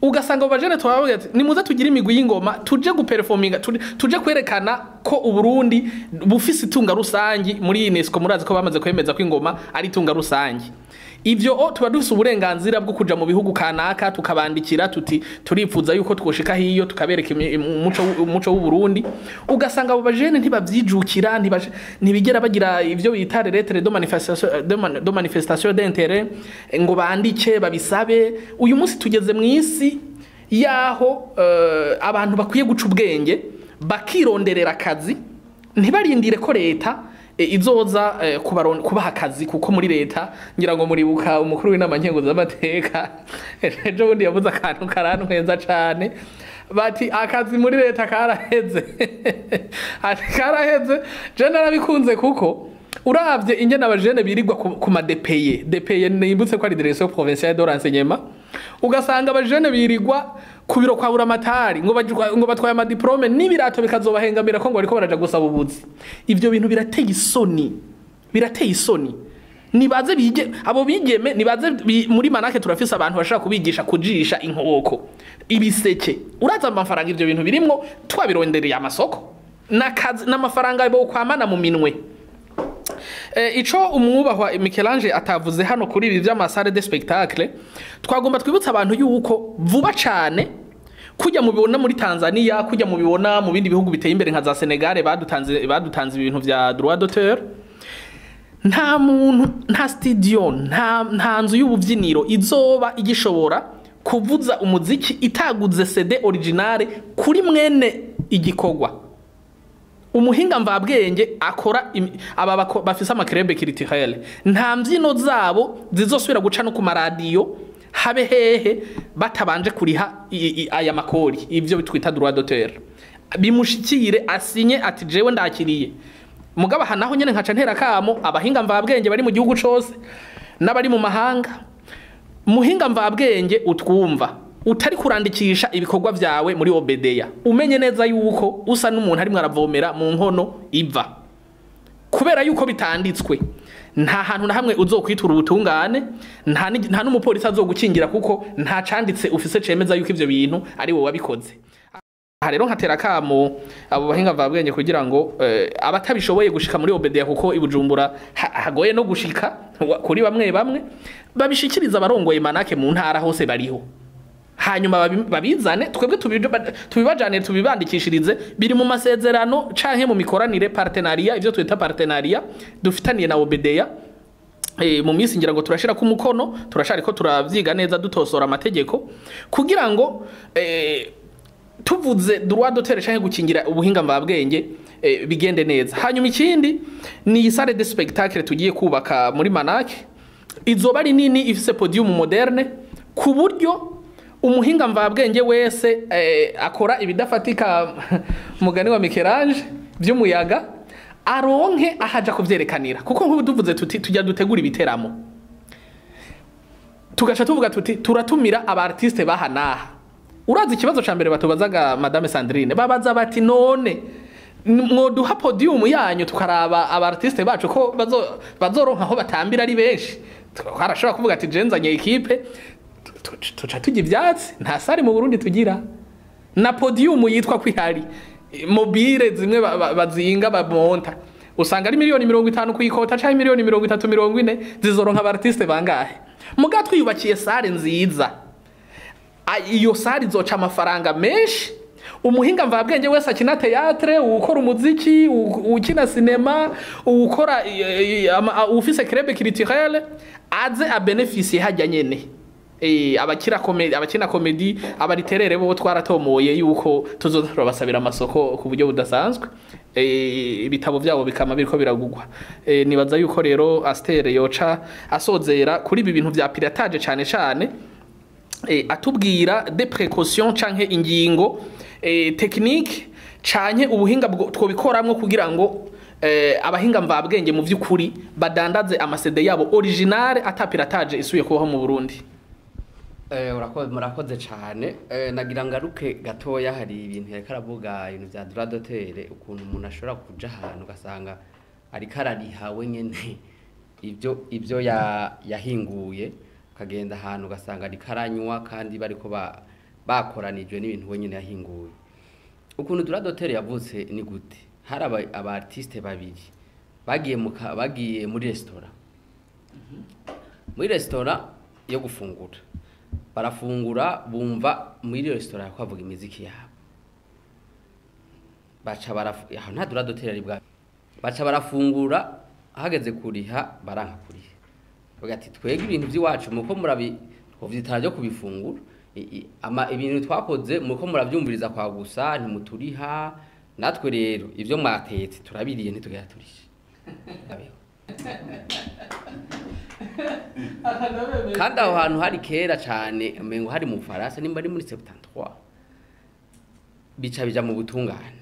Ugasanga abo bajene tubabwira ati nimuze tugire imigwi y'ingoma, tuje guperforminga, tuje kwerekana ko Uburundi bufise itunga rusangi muri UNESCO. Murazi ko bamaze kwemeza ko ingoma ari itunga rusangi. Ivyo o tuba dufise uburenganzira bwo kuja mu bihugu kanaka tukabandikira tuti turipfuza yuko twoshika hiyo tukabereka umuco w'u Burundi. Ugasanga abo bajene ntibavyijukira, ntibigera bagira ivyo bita lettre de manifestation d'intérêt ngo bandike babisabe. Uyu munsi tugeze mu isi yaho abantu bakwiye guca ubwenge bakironderera akazi, ntibarindire ko leta izoza kubaha akazi, kuko muri leta ngira ngo muribuka umukuru w'inama nkenguzamateka ejo bundi yavuze akantu karantwenza cane, bati akazi muri leta karaheze. Ati karaheze. Je narabikunze kuko uravye ingene abajene birirwa ku ma DPE, DPE nimbutse ko ari direction provinciale de l'enseignement, ugasanga abajene birirwa ku biro kwa buramatari ngo batwaye ama diplôme n'ibirato bikazobahengamira ko ngo bariko baraja gusaba ubuzi. Ivyo bintu birateye isoni, birateye isoni. Nibaze bige abo bigeme, nibaze muri Manake turafise abantu bashaka kubigisha kujisha inkoko, ibiseke. Uraza amafaranga ivyo bintu birimwo twabirondereye amasoko n'akazi n'amafaranga bo kwamana mu minwe. Ico umwubahwa Michelange atavuze hano kuri ibi vy'ama salles de spectacle, twagomba twibutsa abantu yuko vuba cane kujya mubibona muri Tanzania, kujya mubibona mu bindi bihugu biteye imbere nka za Senegal, badutanze ibintu vya droit d'auteur. Nta muntu, nta studio, nta nzu y'ubuvyiniro izoba igishobora kuvuza umuziki itaguze CD originale kuri mwene igikorwa. Umuhinga mvabwenge akora aba bafise ama club culturel, nta mbyino zabo zizosubira guca no ku maradiyo habe hehe batabanje kuriha aya makori, ivyo twita droit d'auteur. Bimushikire asinye ati jewe ndakiriye. Mugabo aha naho nyene nkaca ntera kamo abahinga mvabwenge bari mu gihugu cose n'abari mu mahanga. Muhinga mvabwenge utwumva utari kurandikisha ibikorwa vyawe muri OBDA, umenye neza yuko usa n'umuntu arimwe aravomera mu nkono iva, kubera yuko bitanditswe nta hantu na hamwe uzokwitura ubutungane, nta n'umupolisi azogukingira kuko nta canditse ufise cemeza yuko ivyo bintu ari wowe wabikoze. Aha rero nkatera kamo abo bahinga mvabwenge kugira ngo abatabishoboye gushika muri OBDA, kuko i Bujumbura hagoye no gushika kuri bamwe bamwe, babishikiriza abarongoye manake mu ntara hose bariho, hanyuma babizane twebwe tubibajane tubibandikishirize. Biri mu masezerano canke mu mikoranire partenariat, ivyo twita partenariat dufitaniye na OBDA. Mu minsi ngira ngo turashira ku mukono, turashariko turavyiga neza dutosora amategeko kugira ngo tuvuze droit d'auteur canke gukingira ubuhinga mvabwenge bigende neza. Hanyuma ikindi ni salle de spectacle tugiye kubaka muri Manake, izoba ari nini ifise podium moderne ku buryo umuhinga mvabwenge wese akora ibidafatika mugani wa Michel-Ange by'umuyaga aronke ahaja kuvyerekanira. Kuko nk'ubu tuvuze tuti tujya dutegura ibiteramo, tugaca tuvuga tuti turatumira aba artiste baha naha. Urazi ikibazo ca mbere batubazaga Madame Sandrine, babaza bati none mwoduha podium yanyu tukaraba aba artiste bacu ko bazoronka aho batambira ari benshi. Twarashobora kuvuga ati je nzanye equipe, tuca tujya ivyatsi, nta sare mu Burundi tugira na podium yitwa kwihari mobile zimwe bazinga bamonta, usanga ari miliyoni 50 kuyikota canke miliyoni 30 40, zizoronka aba artiste bangahe? Muga twiyubakiye sare nziza, iyo sare izoca amafaranga menshi. Umuhinga mvabwenge wese akina théâtre, ukora umuziki, ukina cinema, ukora ufise club culturel, aze a bénéficier hajya nyene. Abakira comedy, abakina comedy, abariterere bo twaratomoye yuko tuzorabasabira amasoko ku buryo budasanzwe, ibitabo byabo bikama biriko biragugwa. Nibaza yuko rero Aster yoca asozera kuri ibi bintu vya piratage cane cane, atubwira des précautions canke ingingo technique canke ubuhinga twobikoramwo kugira ngo abahinga mvabwenge mu vy'ukuri badandaze ama CD yabo original ata piratage isuye kubaho mu Burundi. Murakoze cane. Nagira ngaruke gatoya, hari ibintu yariko aravuga, ibintu vya droit d'auteur, ukuntu umuntu ashobora kuja ahantu ugasanga ariko arariha wenyene ibyo yahinguye, akagenda ahantu ugasanga ariko aranywa kandi bariko bakoranijwe n'ibintu wenyene yahinguye. Ukuntu droit d'auteur yavutse ni gute? Hari aba artiste babiri bagiye muri restaurant, muri restaurant yo gufungura, barafungura bumva muri restaurant kwavuga imiziki yabo, baca aho nta droit d'auteur ari bwa, baca barafungura, hageze kuriha baranka kuriha, bavuga ati twege ibintu by'iwacu muko murabi twovyitara byo kubifungura, ibintu twakoze muko muravyumviriza kwa gusa ntimuturiha, natwe rero ivyo mwatetse turabiriye ntitugera turishe. Kandi aho hantu hari kera cane, umengo hari mu Bufaransa nimba ari muri 73, bica bija mu butungane.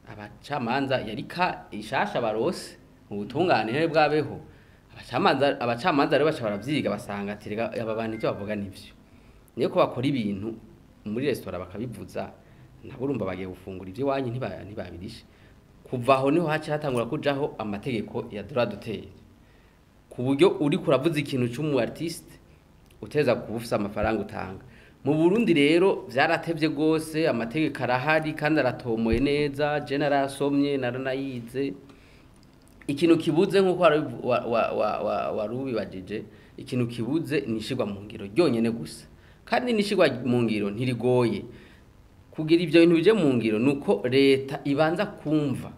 Abacamanza yarika ishasha barose mu butungane ntebe bwabeho. Abacamanza rero baca baravyiga basanga ati rega aba bantu ivyo bavuga nivyo. Niyo ko bakora ibintu muri restaurant bakabivuza, nabo urumva bagiye gufungura ivyo wanyu ntibabirishe. Kuva aho niho haca hatangura kujaho amategeko ya droit d'auteur, ku buryo uri kuravuza ikintu c'umu artiste uteza kuba ufise amafaranga utanga. Mu Burundi rero vyaratevye gose, amategeko arahari kandi aratomoye neza, je narasomye naranayize. Ikintu kibuze nkuko warubibajije, ikintu kibuze nishigwa mu ngiro ryonyene gusa, kandi nishigwa mu ngiro ntirigoye. Kugira ivyo bintu bije mu ngiro nuko leta ibanza kumva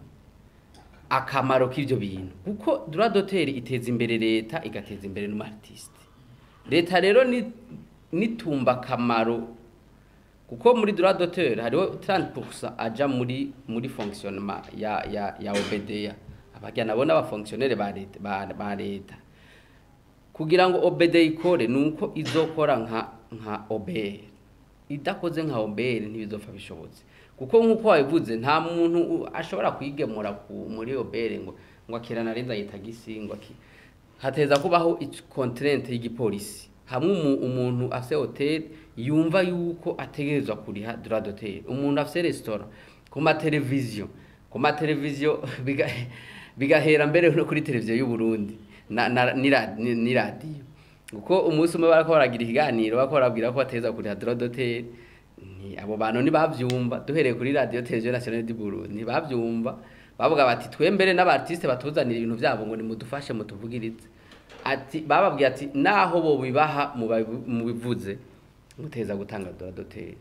akamaro k'ivyo bintu, kuko droit d'auteur iteza imbere leta igateza imbere n'umu artiste. Leta rero nitumba akamaro Kuko muri droit d'auteur hariho 30% aja muri fonctionnement ya OBDA. Abarya nabo n'abafonctionnaire ba leta. Kugira ngo OBDA ikore, nuko izokora nka OBR. Idakoze nka OBR ntibizopfa bishobotse, kuko nkuko wabivuze, nta muntu ashobora kwigemura muri OBR ngo akira narenza yitagisi ngo aki hateza kubaho contrainte y'igipolisi, hamwe umuntu afise hotel yumva yuko ategerezwa kuriha droit d'auteur, umuntu afise restaurant, ku mateleviziyo bigahera mbere no kuri televiziyo y'u Burundi na ni radiyo. Kuko umunsi umwe barako baragira ikiganiro, barako barabwira ko bateza kuriha droit d'auteur, ni abo bantu ntibavyumva. Duhereye kuri radio télévision nationale du Burundi, ntibavyumva. Bavuga bati: "Twembere n'abartiste batuzanira ibintu vyabo ngo nimudufashe mutuvugirize." Ati bababwiye ati: "Naho bo bibaha mubivuze, muteza gutanga droit d'auteur."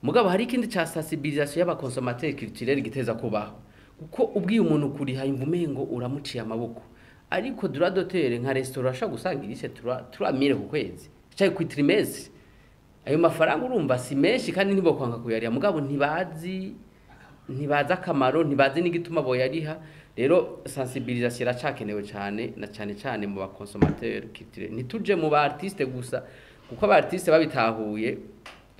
Mugabo hari ikindi ca sensibilisation y'abaconsommateur culturel giteza kubaho, kuko ubwiye umuntu kuriha yumva umengo uramuciye amaboko. Ariko droit d'auteur, nka restaurant ashobora gusanga irishe 3000 ku kwezi canke ku trimestre. Ayo mafaranga urumva si menshi, kandi ntibokwanga kuyariha, mugabo ntibazi akamaro, ntibazi n'igituma boyariha. Rero sensibilisation iracakenewe cyane, na cyane cyane mu baconsommateur culturel. Ntituje mu ba artiste gusa, kuko aba artiste babitahuye,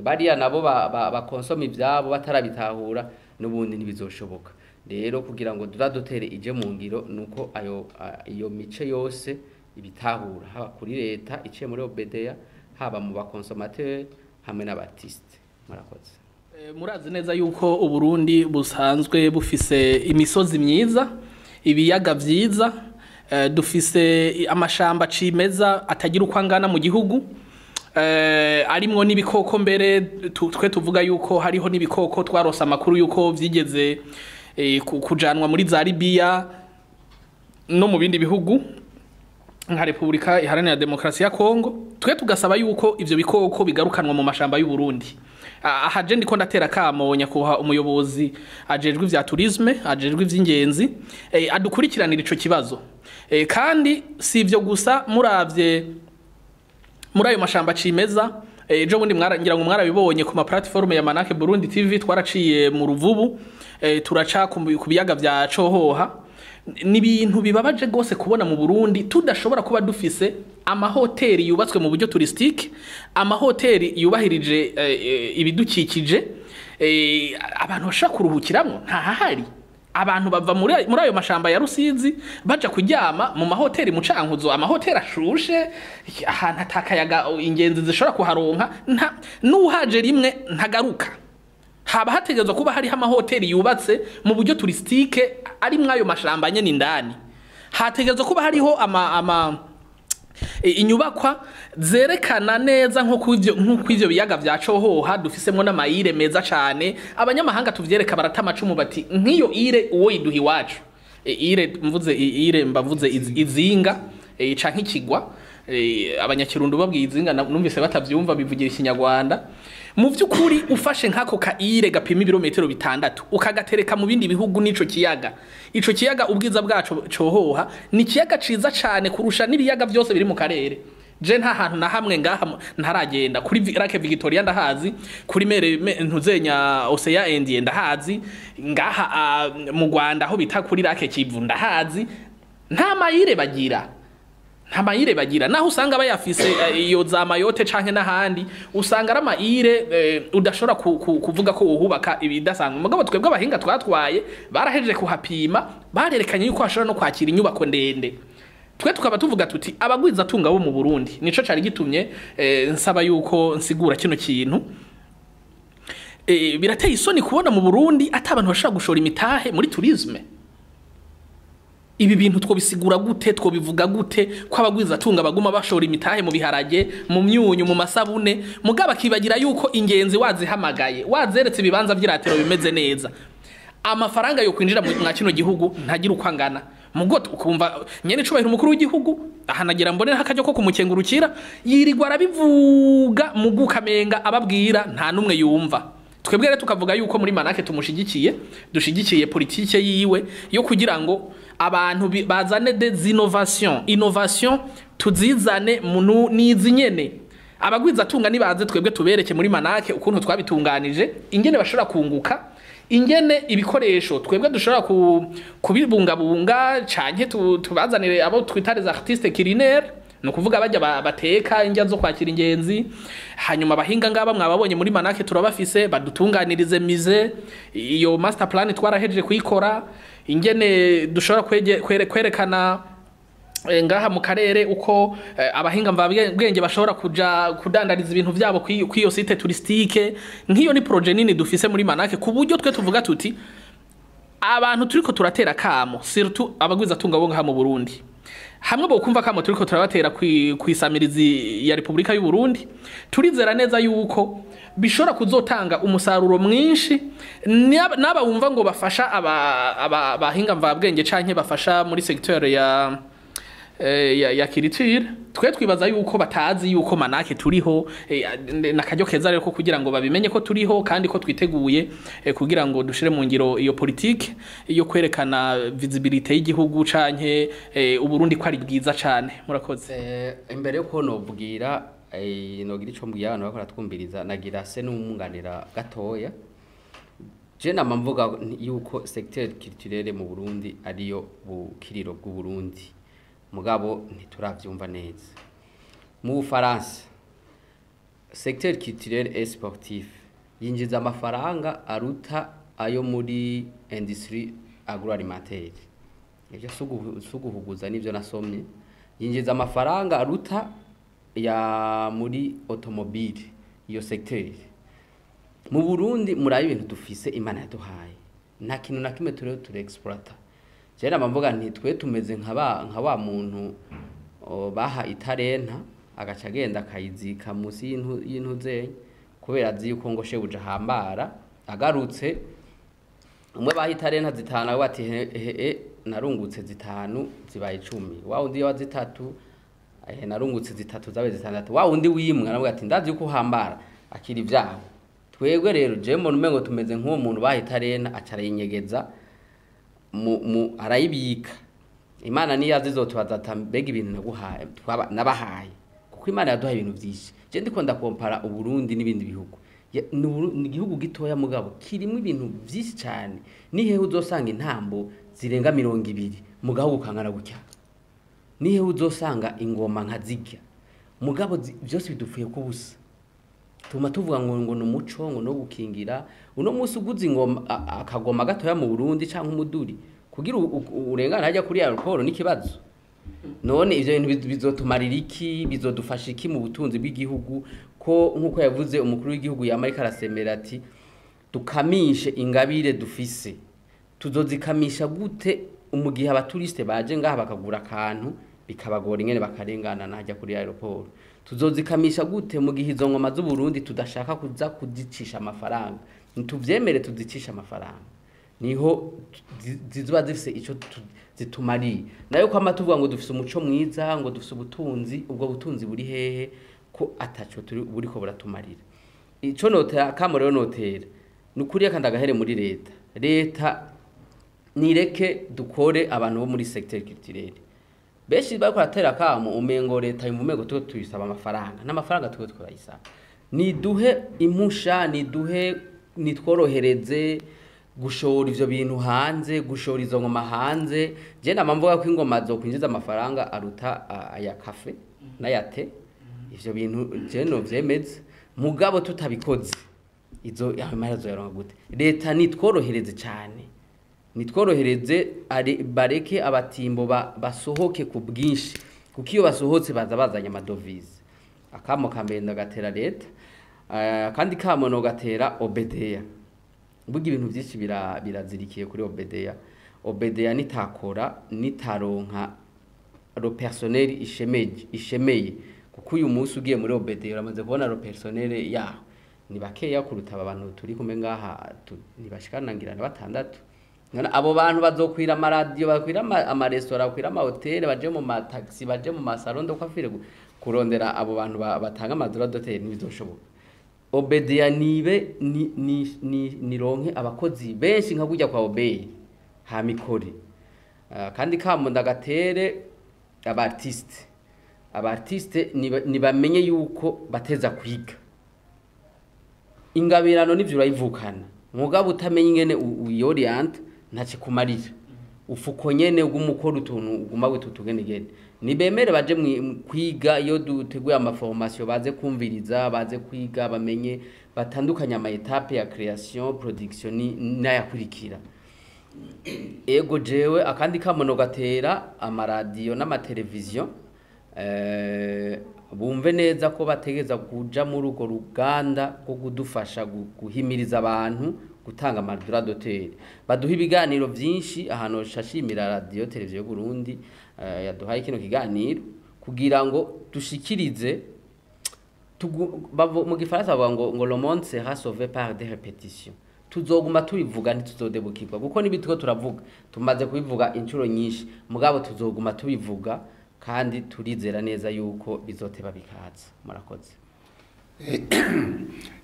bariya nabo bakonsoma ivyabo batarabitahura n'ubundi ntibizoshoboka. Rero kugira ngo droit d'auteur ije mu ngiro, nuko ayo iyo mice yose ibitahura, haba kuri leta iciye muri OBDA, haba mu baconsommateur hamwe n'abartiste. Murakoze. Murazi neza yuko Uburundi busanzwe bufise imisozi myiza, ibiyaga vyiza, dufise amashamba cimeza atagira uko angana mu gihugu, arimwo n'ibikoko. Mbere twe tuvuga yuko hariho n'ibikoko twarose amakuru yuko vyigeze kujanwa muri za Libya no mu bindi bihugu nka Repubulika Iharanira Demokarasi ya Kongo. Twe tugasaba yuko ivyo bikoko bigarukanwa mu mashamba y'u Burundi. Aha je ndiko ndatera kamo nyakubahwa umuyobozi ajejwe ivya tourisme, ajejwe ivy'ingenzi, adukurikiranira ico kibazo. Kandi si ivyo gusa, muravye muri ayo mashamba cimeza, ejo bundi ngira ngo mwarabibonye ku ma plateforme ya Manake Burundi TV, twaraciye mu Ruvubu, turaca ku biyaga vya Cohoha. Ni ibintu bibabaje gose kubona mu Burundi tudashobora kuba dufise amahoteli yubatswe mu buryo touristique, amahoteli yubahirije ibidukikije, abantu bashobora kuruhukiramwo. Ntahahari. Abantu bava muri ayo mashamba ya Rusizi baja kuryama mu mahoteli mu Cankuzo, amahoteli ashushe, ahantu atakayaga ingenzi zishobora kuharonka, n'uhaje rimwe ntagaruka. Haba hategerezwa kuba hariho amahoteli yubatse mu buryo touristique ari mw'ayo mashamba nyene indani. Hategerezwa kuba hariho ama inyubakwa zerekana neza nko kw'ivyo biyaga vya Cohoha dufisemwo n'amayire meza cane. Abanyamahanga tuvyereka barata amacumu bati: "Nk'iyo île uwo iduha iwacu." Île mvuze, île mbavuze izinga canke ikigwa. Abanyakirundo babwiye izinga numvise batavyumva, bivugira ikinyarwanda. Mu vy'ukuri ufashe nk'ako ka île gapima ibirometero 6 ukagatereka mu bindi bihugu n'ico kiyaga, ico kiyaga ubwiza bwaco Cohoha ni ikiyaga ciza cane kurusha n'ibiyaga vyose biri mu karere. Je nta hantu na hamwe ngaha ntaragenda. Kuri Lac Victoria ndahazi, kuri mer ntuzenya Océan Indien ndahazi, ngaha mu Rwanda aho bita kuri Lac Kivu ndahazi. Nta mayire bagira, nta mayire bagira. Naho usanga bayafise iyo za Mayotte canke n'ahandi, usanga ari amayire udashobora kuvuga ko wohubaka ibidasanzwe. Mugabo twebwe abahinga twatwaye barahejeje kuhapima, barerekanye yuko hashobora no kwakira inyubako ndende. Twe tukaba tuvuga tuti abagwiza tunga bo mu Burundi, nico cari gitumye nsaba yuko nsigura kino kintu. Birateye isoni kubona mu Burundi ata abantu bashobora gushora imitahe muri tourisme. Ibi bintu twobisigura gute? Twobivuga gute ko abagwiza tunga baguma bashora imitahe mu biharage, mu myunyu, mu masabune, mugabo akibagira yuko ingenzi wazihamagaye, wazeretse ibibanza vy'iratiro bimeze neza, amafaranga yo kwinjira mwa kino gihugu ntagira uko angana? Mugo ukumva nyene cubahiro umukuru w'igihugu ahanagira mbonera akaryo ko kumukengurukira, yirirwa arabivuga mu gukamenga ababwira nta numwe yumva. Twebwe rero tukavuga yuko muri Manake tumushigikiye, dushigikiye politike yiwe yo kugira ngo abantu bazane des innovations. Innovation tuzizane munu nizi nyene. Abagwiza tunga nibaze twebwe tubereke muri manake ukuntu twabitunganije, ingene bashobora kunguka, ingene ibikoresho twebwe dushobora kubibungabunga, canke tubazanire abo twita les artistes culinaires, ni ukuvuga bajya bateka indya zo kwakira ingenzi. Hanyuma abahinga ngaba mwababonye muri manake turabafise, badutunganirize mize iyo master plan twarahejeje kuyikora, ingene dushobora kwerekana ngaha mu karere uko abahinga mvabwenge bashobora kuja kudandariza ibintu vyabo kw'iyo site touristique. Nk'iyo ni projet nini dufise muri manake, ku buryo twe tuvuga tuti abantu turiko turatera kamo, surtout abagwiza tunga bo ngaha mu Burundi, hamwe bo kumva kamo turiko turabatera kwisamirizi ya Republika y'u Burundi, turizera neza yuko bishobora kuzotanga umusaruro mwinshi. N'aba wumva ngo bafasha abahinga mvabwenge canke bafasha muri secteur ya culture, twe twibaza yuko batazi yuko manake turiho, nakaryo keza rero ko kugira ngo babimenye ko turiho kandi ko twiteguye kugira ngo dushire mu ngiro iyo politique yo kwerekana visibilité y'igihugu canke Uburundi ko ari bwiza cane. Murakoze. Imbere yo ko nobwira nogira ico mbwira abantu bakora twumviriza, nagira se n'umwunganira gatoya. Je nama mvuga yuko secteur culturel mu Burundi ariyo bukiriro bw'u Burundi, mugabo ntituravyumva neza. Mu Bufaransa secteur culturel et sportif yinjiza amafaranga aruta ayo muri industrie agroalimentaire. Ivyo suguhuguza nivyo nasomye. Yinjiza amafaranga aruta ya muri automobile iyo secteur. Mu Burundi murayi ibintu dufise Imana yaduhaye, nta kintu na kimwe turiho turexploita. Je nama mvuga nti twe tumeze nka wa muntu baha itarenta agaca agenda akayizika musi y'intuzenye kubera azi yuko ngo shebuja hambara. Agarutse umwe baha itarenta zitanu avuga ati he narungutse zitanu zibaye 10, wa undi wa zitatu narungutse zitatu zabe zitandatu, wa undi wimwe aravuga ati ndazi yuko hambara akiri ivyaho. Twebwe rero je mbona umengo tumeze nk'uwo muntu baha itarenta aca arayinyegeza mu arayibika. Imana niyo azizotubaza ati mbega ibintu naguhaye nabahaye, kuko Imana yaduhaye ibintu vyinshi. Je ndiko ndakompara Uburundi n'ibindi bihugu. Ni igihugu gitoya mugabo kirimo ibintu vyinshi cyane. Ni hehe uzosanga intambo zirenga 20 mugabo ukangana gutya? Ni hehe uzosanga ingoma nka zirya mugabo byose bidupfuye kubusa? Tuma tuvuga ngo ngo numuco ngo no gukingira. Uno munsi uguze ingoma akagoma gatoya mu Burundi canke umuduri kugira urengana hajya kuri aeroport n'ikibazo. None ivyo bintu bizotumarira iki? Bizodufasha iki mu butunzi bw'igihugu? Ko nkuko yavuze umukuru w'igihugu ya Amerika arasemera ati dukamishe ingabire dufise. Tuzozikamisha gute umugihe abaturiste baje ngaha bakagura akantu bikabagora ingene bakarengana najya kuri aeroport? Tuzozikamisha gute mu gihe izo ngoma z'u Burundi tudashaka kuza kuzicisha amafaranga? Ntuvyemere tuzicisha amafaranga, niho zizoba zifise ico zitumariye. Nayo kwama tuvuga ngo dufise umuco mwiza, ngo dufise ubutunzi, ubwo butunzi buri hehe ko ataco turi buriko buratumarira? Ico notera kamo rero notera nukuri kandi agahere muri leta. Leta nireke dukore abantu bo muri secteur culturel. Beshi bariko baratera kamo umengo leta yumumego tuko tuyisaba amafaranga, n'amafaranga tuko turayisaba. Niduhe impusha, niduhe, nitworohereze gushora ivyo bintu hanze, gushora izo ngoma hanze. Je nama mvuga ko ingoma zo kwinjiza amafaranga aruta aya cafe n'aya te. Ivyo bintu je no vyemeze, mugabo tutabikoze izo amahera yaronka gute? Leta nitworohereze cyane, nitworohereze bareke abatimbo basohoke ku bwinshi, kuko iyo basohotse baza bazanye amadovize. Akamo kambere ndagatera leta, kandi kamo no gatera OBDA. Burya ibintu byinshi birazirikiye kuri OBDA. OBDA nitakora nitaronka ro personnel ishemeye, kuko uyu munsi ugiye muri OBDA uramaze kubona ro personnel yaho ni bakeya kuruta aba bantu turi kumwe ngaha, nibashikana ngira na batandatu. None abo bantu bazokwira amaradiyo, bakwira amaresitora, bakwira amahoteli, baje mu mataxi, baje mu masalon de coiffure kurondera abo bantu batanga amadora d'hôtel, ntibizoshoboka. OBDA nibe nironke abakozi benshi nka kujya kwa Obey hamikore. Kandi kamo ndagatere aba artiste. Aba artiste nibamenye yuko bateza kwiga. Ingabirano nivyo urayivukana, mugabo utamenye ingene uyorient ntacikumarira. Ufuko nyene ugumukora utuntu uguma witutugenegene. Nibemere baje kwiga. Iyo duteguye ama formation, baze kumviriza, baze kwiga, bamenye batandukanye ama étape ya création, production n'ayakurikira. Ego, jewe akandi kamono gatera amaradiyo n'amateleviziyo, bumve neza ko bategeza kuja muri urwo ruganda rwo kudufasha guhimiriza abantu gutanga ama droit d'auteur, baduha ibiganiro vyinshi. Ahantu shashimira radio televiziyo y'u Burundi yaduhaye kino kiganiro kugira ngo dushikirize. Mu gifaransa bavuga ngo "Le monde sera sauvé par des répétitions." Tuzoguma tubivuga, ntituzodebukirwa, kuko nibi turiko turavuga tumaze kubivuga inshuro nyinshi, mugabo tuzoguma tubivuga kandi turizera neza yuko bizoteba bikaza. Murakoze.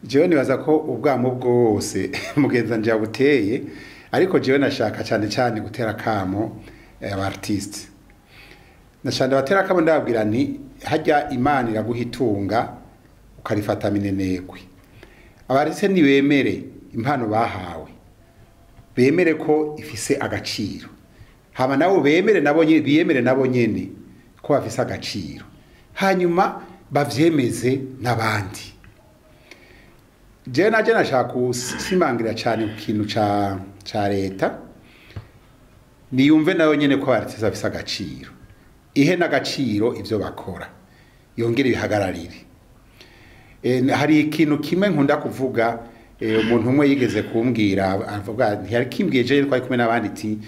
Jewe nibaza ko ubwamo bwose mugenza nje buteye, ariko jewe nashaka cyane cyane gutera kamo aba artiste. Nashaka batera kamo, ndababwira nti hajya Imana iraguha itunga ukarifata minenegwe. Aba artiste nibemere impano bahawe, bemere ko ifise agaciro, hama nabo bemere, nabo nyene biyemere, nabo nyene ko bafise agaciro, hanyuma bavyemeze n'abandi. Jewe naje nashaka gusimangira cyane ku kintu ca leta. Niyumve nayo nyene ko artiste bafise agaciro, ihe n'agaciro ivyo bakora, yongere bihagararire. Hari ikintu kimwe nkunda kuvuga. Umuntu umwe yigeze kumbwira, avuga, ntiyari kimbwiye jewe, twari kumwe n'abandi, ati: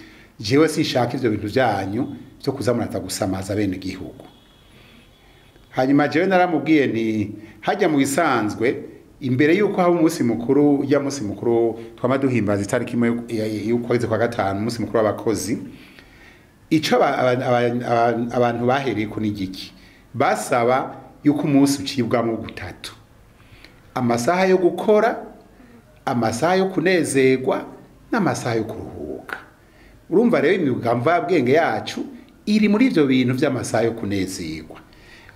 "Jewe sinshaka ivyo bintu vyanyu vyo kuza muraza gusamaza bene gihugu." Hanyuma jewe naramubwiye nti hajya mu bisanzwe, imbere yuko haba umunsi mukuru, ya munsi mukuru twama duhimbaza itariki 1 y'ukwezi kwa gatanu, umunsi mukuru w'abakozi, ico abantu bahereye ku nigiki basaba yuko umunsi ucibwamo gutatu: amasaha yo gukora, amasaha yo kunezerwa n'amasaha yo kuruhuka. Urumva rero imyuga mvabwenge yacu iri muri ivyo bintu vy'amasaha yo kunezerwa.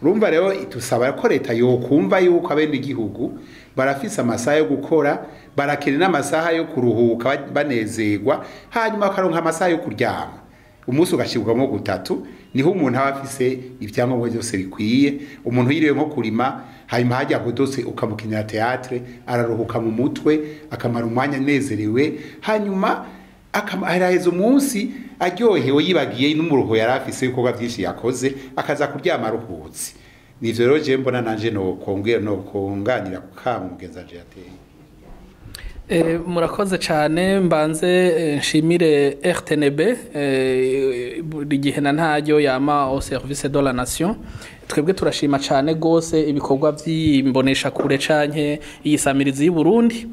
Urumva rero tusaba ko leta yokumva yuko abene igihugu barafise amasaha yo gukora, barakenera n'amasaha yo kuruhuka banezerwa, hanyuma bakaronka amasaha yo kuryama. Umunsi ugashirwamo gutatu, niho umuntu aba afise ibyangombwa byose bikwiye. Umuntu yiriwe nko kurima, hanyuma hajya godose ukamukinira théâtre, araruhuka mu mutwe, akamara umwanya anezerewe, hanyuma araheza umunsi aryohewe, yibagiye n'umuruho yari afise ibikorwa byinshi yakoze, akaza kuryama aruhutse. Nivyo rero jewe mbona nanje no kongera no konganira ku kamo mugenzi wanje yateye. Murakoze cyane. Mbanze nshimire RTNB, buri gihe na ntaryo yama au service de la nation. Twebwe turashima cyane gose ibikorwa by'imbonesha kure canke iyisamirizi y'u Burundi.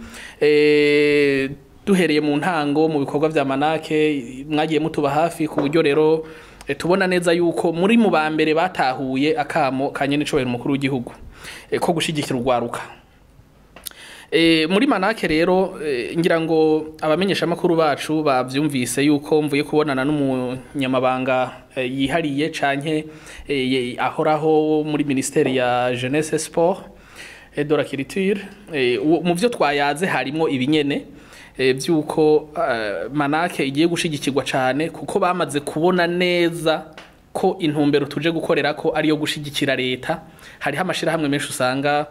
Duhereye mu ntango mu bikorwa vya manake, mwagiye mutuba hafi ku buryo rero tubona neza yuko muri mu ba mbere batahuye akamo kanye n'icobero umukuru w'igihugu ko gushigikira urwaruka. Muri manake rero, ngira ngo abamenyeshamakuru bacu bavyumvise yuko mvuye kubonana n'umunyamabanga yihariye canke ahoraho muri ministeri ya jeunesse, sport et de la culture. Mu vyo twayaze harimwo ibinyene vyuko manake igiye gushigikirwa cane, kuko bamaze kubona neza ko intumbero tuje gukorera ko ariyo gushigikira leta. Hariho amashirahamwe menshi usanga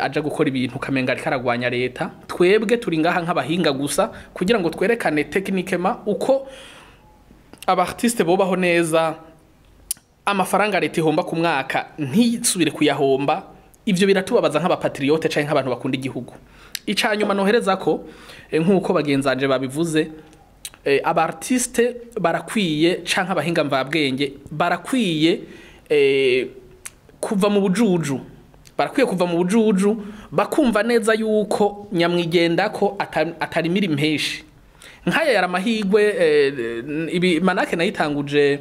aja gukora ibintu kamenga ariko aragwanya leta. Twebwe turi ngaha nk'abahinga gusa kugira ngo twerekane techniquement uko aba artiste bobaho neza, amafaranga leta ihomba ku mwaka ntisubire kuyahomba. Ivyo biratubabaza nk'aba patriote canke nk'abantu bakunda igihugu. Icanyuma nohereza ko, nk'uko bagenzanje babivuze, aba artiste barakwiye canke abahinga mvabwenge barakwiye kuva mu bujuju, barakwiye kuva mu bujuju, bakumva neza yuko nyamwigenda ko atarimira impeshi. Nk'aya yari amahigwe. Ibi manake nayitanguje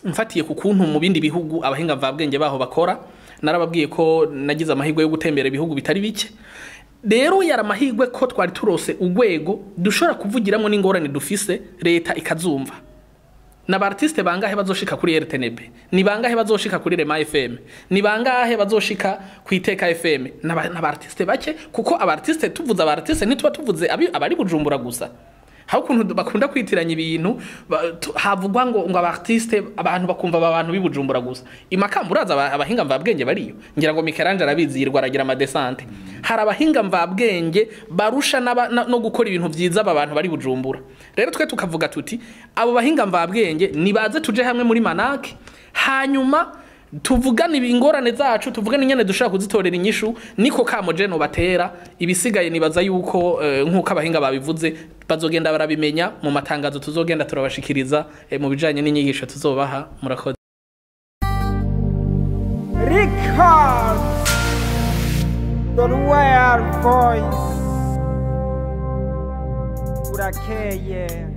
mfatiye ku kuntu mu bindi bihugu abahinga mvabwenge baho bakora. Narababwiye ko nagize amahirwe yo gutembera ibihugu bitari bike. Rero yari amahirwe ko twari turose urwego dushobora kuvugiramo n'ingorane dufise, leta ikazumva. N'aba artiste bangahe bazoshika kuri RTNB? Ni bangahe bazoshika kuri Rema FM? Ni bangahe bazoshika ku Iteka FM? N'aba artiste bake, kuko aba artiste, tuvuze aba artiste, ntituba tuvuze abari Bujumbura gusa. Aho ukuntu bakunda kwitiranya ibintu, havugwa ngo aba artiste, abantu bakumva aba bantu b'ibujumbura gusa. Imakamba uraza abahinga mvabwenge bariyo, ngira ngo Michelange arabizi, yirwa aragira ama descente. Hari abahinga mvabwenge barusha no gukora ibintu vyiza aba bantu bari Bujumbura. Rero twe tukavuga tuti abo bahinga mvabwenge nibaze tuje hamwe muri manake, hanyuma tuvugane ingorane zacu, tuvugane ingene dushobora kuzitorera inyishu. Niko kamo je nobatera. Ibisigaye nibaza yuko nkuko abahinga babivuze, bazogenda barabimenya mu matangazo tuzogenda turabashikiriza, mu bijanye n'inyigisho tuzobaha. Murakoze. Record the Royal Voice. Urakeye.